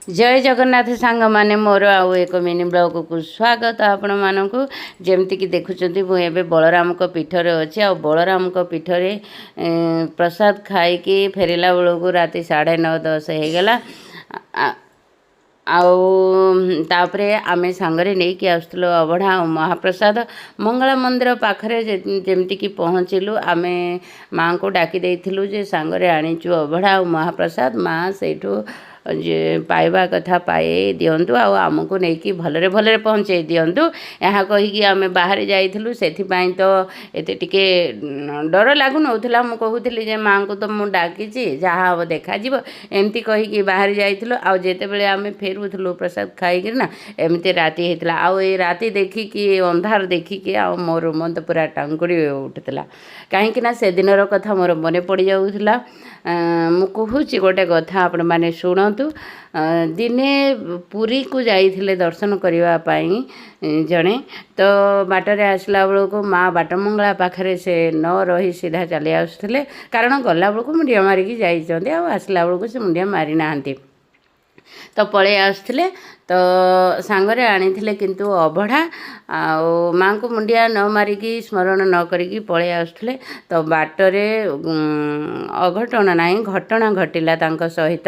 ଜୟ ଜଗନ୍ନାଥ ସାଙ୍ଗମାନେ, ମୋର ଆଉ ଏକ ମିନି ବ୍ଲଗକୁ ସ୍ୱାଗତ ଆପଣମାନଙ୍କୁ। ଯେମିତିକି ଦେଖୁଛନ୍ତି, ମୁଁ ଏବେ ବଳରାମଙ୍କ ପୀଠରେ ଅଛି। ଆଉ ବଳରାମଙ୍କ ପୀଠରେ ପ୍ରସାଦ ଖାଇକି ଫେରିଲା ବେଳକୁ ରାତି 9:30 10 ହେଇଗଲା। ଆଉ ତାପରେ ଆମେ ସାଙ୍ଗରେ ନେଇକି ଆସୁଥିଲୁ ଅବଢ଼ା ଆଉ ମହାପ୍ରସାଦ। ମଙ୍ଗଳା ମନ୍ଦିର ପାଖରେ ଯେମିତିକି ପହଞ୍ଚିଲୁ, ଆମେ ମାଆଙ୍କୁ ଡାକି ଦେଇଥିଲୁ ଯେ ସାଙ୍ଗରେ ଆଣିଛୁ ଅବଢ଼ା ଆଉ ମହାପ୍ରସାଦ, ମା' ସେଇଠୁ ଯେ ପାଇବା କଥା ପାଇ ଦିଅନ୍ତୁ ଆଉ ଆମକୁ ନେଇକି ଭଲରେ ଭଲରେ ପହଞ୍ଚେଇ ଦିଅନ୍ତୁ, ଏହା କହିକି ଆମେ ବାହାରି ଯାଇଥିଲୁ। ସେଥିପାଇଁ ତ ଏତେ ଟିକେ ଡର ଲାଗୁନଥିଲା। ମୁଁ କହୁଥିଲି ଯେ ମାଆଙ୍କୁ ତ ମୁଁ ଡାକିଛି, ଯାହା ହେବ ଦେଖାଯିବ, ଏମିତି କହିକି ବାହାରି ଯାଇଥିଲୁ। ଆଉ ଯେତେବେଳେ ଆମେ ଫେରୁଥିଲୁ ପ୍ରସାଦ ଖାଇକିନା, ଏମିତି ରାତି ହେଇଥିଲା। ଆଉ ଏଇ ରାତି ଦେଖିକି, ଅନ୍ଧାର ଦେଖିକି ଆଉ ମୋ ରୁମ ତ ପୁରା ଟାଙ୍କୁରି ଉଠୁଥିଲା, କାହିଁକିନା ସେଦିନର କଥା ମୋର ମନେ ପଡ଼ିଯାଉଥିଲା। ମୁଁ କହୁଛି ଗୋଟେ କଥା, ଆପଣମାନେ ଶୁଣନ୍ତୁ। ଦିନେ ପୁରୀକୁ ଯାଇଥିଲେ ଦର୍ଶନ କରିବା ପାଇଁ ଜଣେ। ତ ବାଟରେ ଆସିଲା ବେଳକୁ ମା ବାଟମଙ୍ଗଳା ପାଖରେ ସେ ନ ରହି ସିଧା ଚାଲି ଆସୁଥିଲେ, କାରଣ ଗଲାବେଳକୁ ମୁଣ୍ଡିଆ ମାରିକି ଯାଇଛନ୍ତି ଆଉ ଆସିଲା ବେଳକୁ ସେ ମୁଣ୍ଡିଆ ମାରିନାହାନ୍ତି। ତ ପଳେଇ ଆସୁଥିଲେ, ତ ସାଙ୍ଗରେ ଆଣିଥିଲେ କିନ୍ତୁ ଅବଢ଼ା, ଆଉ ମାଆଙ୍କୁ ମୁଣ୍ଡିଆ ନ ମାରିକି, ସ୍ମରଣ ନ କରିକି ପଳେଇ ଆସୁଥିଲେ। ତ ବାଟରେ ଅଘଟଣ ନାହିଁ, ଘଟଣା ଘଟିଲା ତାଙ୍କ ସହିତ,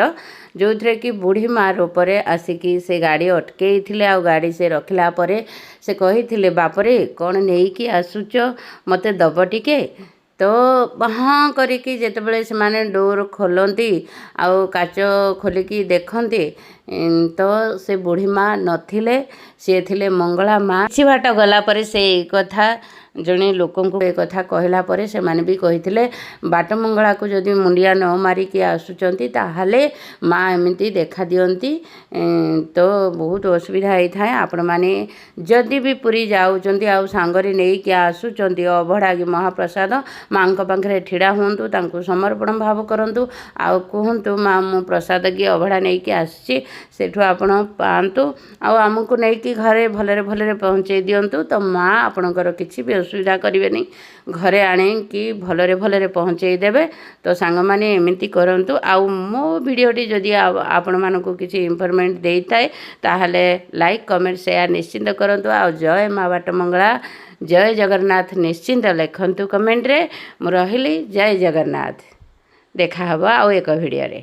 ଯେଉଁଥିରେ କି ବୁଢ଼ୀ ମା ରୂପରେ ଆସିକି ସେ ଗାଡ଼ି ଅଟକେଇଥିଲେ। ଆଉ ଗାଡ଼ି ସେ ରଖିଲା ପରେ ସେ କହିଥିଲେ, "ବାପରେ, କ'ଣ ନେଇକି ଆସୁଛ? ମୋତେ ଦବ ଟିକେ?" ତ ହଁ କରିକି ଯେତେବେଳେ ସେମାନେ ଡୋର୍ ଖୋଲନ୍ତି ଆଉ କାଚ ଖୋଲିକି ଦେଖନ୍ତି, ତ ସେ ବୁଢ଼ୀ ମା ନଥିଲେ, ସିଏ ଥିଲେ ମଙ୍ଗଳା ମା। କିଛି ବାଟ ଗଲା ପରେ ସେ ଏଇ କଥା ଜଣେ ଲୋକଙ୍କୁ ଏ କଥା କହିଲା ପରେ ସେମାନେ ବି କହିଥିଲେ, ବାଟ ମଙ୍ଗଳାକୁ ଯଦି ମୁଣ୍ଡିଆ ନ ମାରିକି ଆସୁଛନ୍ତି, ତାହେଲେ ମା ଏମିତି ଦେଖା ଦିଅନ୍ତି, ତ ବହୁତ ଅସୁବିଧା ହେଇଥାଏ। ଆପଣମାନେ ଯଦି ବି ପୁରୀ ଯାଉଛନ୍ତି ଆଉ ସାଙ୍ଗରେ ନେଇକି ଆସୁଛନ୍ତି ଅବଢ଼ା କି ମହାପ୍ରସାଦ, ମାଆଙ୍କ ପାଖରେ ଛିଡ଼ା ହୁଅନ୍ତୁ, ତାଙ୍କୁ ସମର୍ପଣ ଭାବ କରନ୍ତୁ ଆଉ କୁହନ୍ତୁ, "ମା, ମୁଁ ପ୍ରସାଦ କି ଅବଢ଼ା ନେଇକି ଆସିଛି, ସେଠୁ ଆପଣ ପାଆନ୍ତୁ ଆଉ ଆମକୁ ନେଇକି ଘରେ ଭଲରେ ଭଲରେ ପହଞ୍ଚେଇ ଦିଅନ୍ତୁ।" ତ ମା ଆପଣଙ୍କର କିଛି ବି ଅସୁବିଧା କରିବେନି, ଘରେ ଆଣିକି ଭଲରେ ଭଲରେ ପହଞ୍ଚେଇ ଦେବେ। ତ ସାଙ୍ଗମାନେ, ଏମିତି କରନ୍ତୁ। ଆଉ ମୋ ଭିଡ଼ିଓଟି ଯଦି ଆପଣମାନଙ୍କୁ କିଛି ଇନଫର୍ମେସନ୍ ଦେଇଥାଏ, ତାହେଲେ ଲାଇକ୍, କମେଣ୍ଟ, ସେୟାର ନିଶ୍ଚିନ୍ତ କରନ୍ତୁ। ଆଉ ଜୟ ମା ବାଟ ମଙ୍ଗଳା, ଜୟ ଜଗନ୍ନାଥ ନିଶ୍ଚିନ୍ତ ଲେଖନ୍ତୁ କମେଣ୍ଟରେ। ମୁଁ ରହିଲି, ଜୟ ଜଗନ୍ନାଥ। ଦେଖା ହେବ ଆଉ ଏକ ଭିଡ଼ିଓରେ।